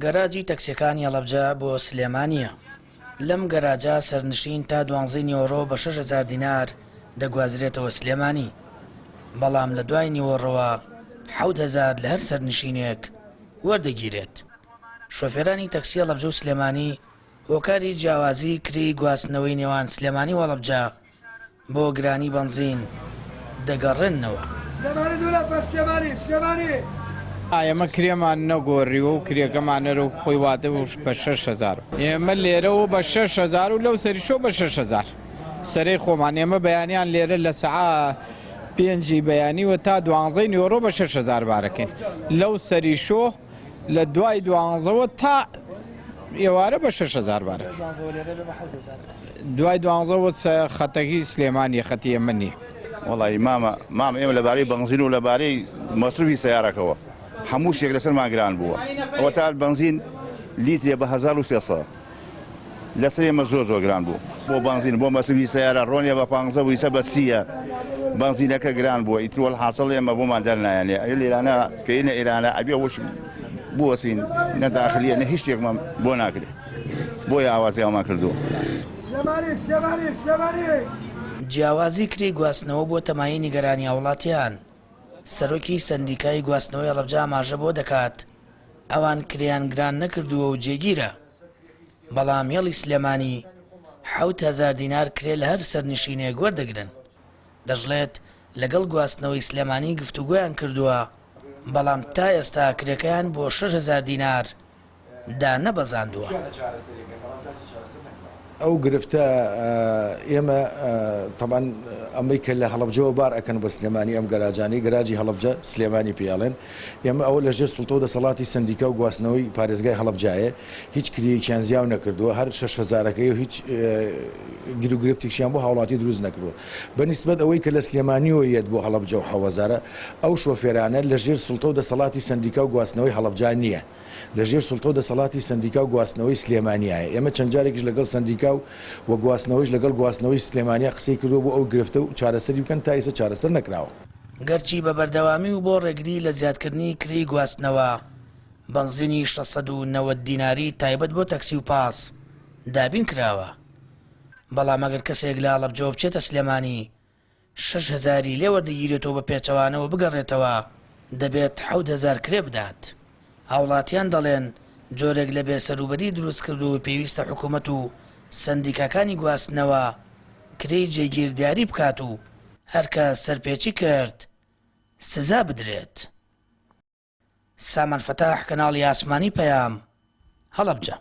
گەراجی تەکسیەکانی هەڵەبجە بۆ سلێمانییە. لەم گەراجە سەرنشین تا دوانزەی نیوەڕۆ بە 6000 دینار دەگوازرێتەوە سلێمانی، بەڵام لە دوای نیوەڕۆوە 7000 لە هەر سەرنشینێک وەردەگیرێت. شۆفێرانی تەکسی هەڵەبجە و سلێمانی هۆکاری جیاوازی کرێی گواستنەوەی نێوان سلێمانی و هەڵەبجە بۆ گرانی بەنزین دەگەڕێننەوە. ئێمە کرێمان نەگۆریوە و کرێکەمان هەر وەک خۆی واتە بە 6000. ئێمە لێرەوە بە 6000 و لەو سەریشەوە بە 6000 سەرەی خۆمان. ئێمە بەیانیان لێرە لە سەعا پێنجی بەیانیوە تا دوانزەی نیوەڕۆ بە 6000 بارەکەین. لەو سەریشۆ لە دوای دوانزەوە تا ئێوارە بە 6000 بارە. دوای دوانزەوە خەتەکی سلێمانی خەتی ئێمە نییە. وەڵی مامە مام ئێمە لەبارەی بەنزین و لەبارەی مەسرفی سیارەکەوە هەموو شتێک لەسەرمان گران بووە ئەوە تا بەنزین لیترێ بە 1300 لەسەر ئێمە زۆر زۆر گران بوو بۆ بەنزین بۆ مەسرفی سەیارە ڕۆنیە بە پانزە بوو ئیسە بە سیە بەنزینەکە گران بووە ئیتر وەلحاسڵ ئێمە بۆمان دەرنایەنێ ئەی لێرانە کەینە ئێرانە ئەبێ وش بوەسین نە داخلیە نە هیچ شتێکمان بۆ ناکرێ بۆیە ئاوازی ئەومان کردووە. جیاوازی کرێی گواستنەوە بووەتە مایەی نیگەرانی هاوڵاتیان، سەرۆکی سەندیکای گواستنەوەی هەڵەبجە ئاماژە بەوە دەکات، ئەوان کرێیان گران نەکردووە و جێگیرە، بەڵام هێڵی سلێمانی 7000 دینار کرێ لە هەر سەرنشینێک وەردەگرن. دەشڵێت، لەگەڵ گواستنەوەی سلێمانی گفتوگۆیان کردووە، بەڵام تا ئێستا کرێکەیان بۆ 6000 دینار دانەبەزاندووە. ئەو گرفتە ئێمە تەبعەن ئەمەی کە لە هەڵەبجەوە بار ئەکەن بۆ سلێمانی ئەم گەراجانەی گەراجی هەڵەبجە سلێمانی پێی ئەڵێن ئێمە ئەوە لە ژێر سوڵتە و دەسەڵاتی سەندیکا و گواستنەوەی پارێزگای هەڵەبجایە هیچ کرێیەکیان زیاو نەکردووە هەر شەش هەزارەکەی و هیچ گیروگرفتێکیان بۆ هاوڵاتی دروست نەکردووە بە نیسبەت ئەوەی کە لە سلێمانیەوە یەت بۆ هەڵەبجە و حەوەزارە ئەو شۆفێرانە لە ژێر سوڵتە و دەسەڵاتی سەندیکا و گواستنەوەی هەڵەبجە نییە. لە ژێر سوڵتە و دەسەڵاتی سەندیکا و گواستنەوەی سلێمانیایە. ئێمە چەند جارێکیش لەگەڵ سەندیکا و و گواستنەوەیش لەگەڵ گواستنەوەی سلێمانیا قسەی کردووە بۆ ئەو گرفتە و چارەسەری بکەن تا ئیستا چارەسەر نەکراوە. گەرچی بە بەردەوامی و بۆ ڕێگری لە زیادکردنی کرێی گواستنەوە، بەنزینی 690 دیناری تایبەت بۆ تەکسی و پاس دابین کراوە، بەڵام ئەگەر کەسێک لە هەڵەبجەوە بچێتە سلێمانی شەش هەزاری لێ وەردەگیرێت و بە پێچەوانەوە بگەڕێتەوە دەبێت 7000 کرێ بدات. هاوڵاتیان دەڵێن جۆرێک لە بێسەروبەری دروستکردووە و پێویستە حکومەت و سەندیکاکانی گواستنەوە کرێی جێگیر دیاری بکات و هەرکەس سەرپێچی کرد سزا بدرێت. سامان فەتاح، کەناڵی ئاسمانی پەیام، هەڵەبجە.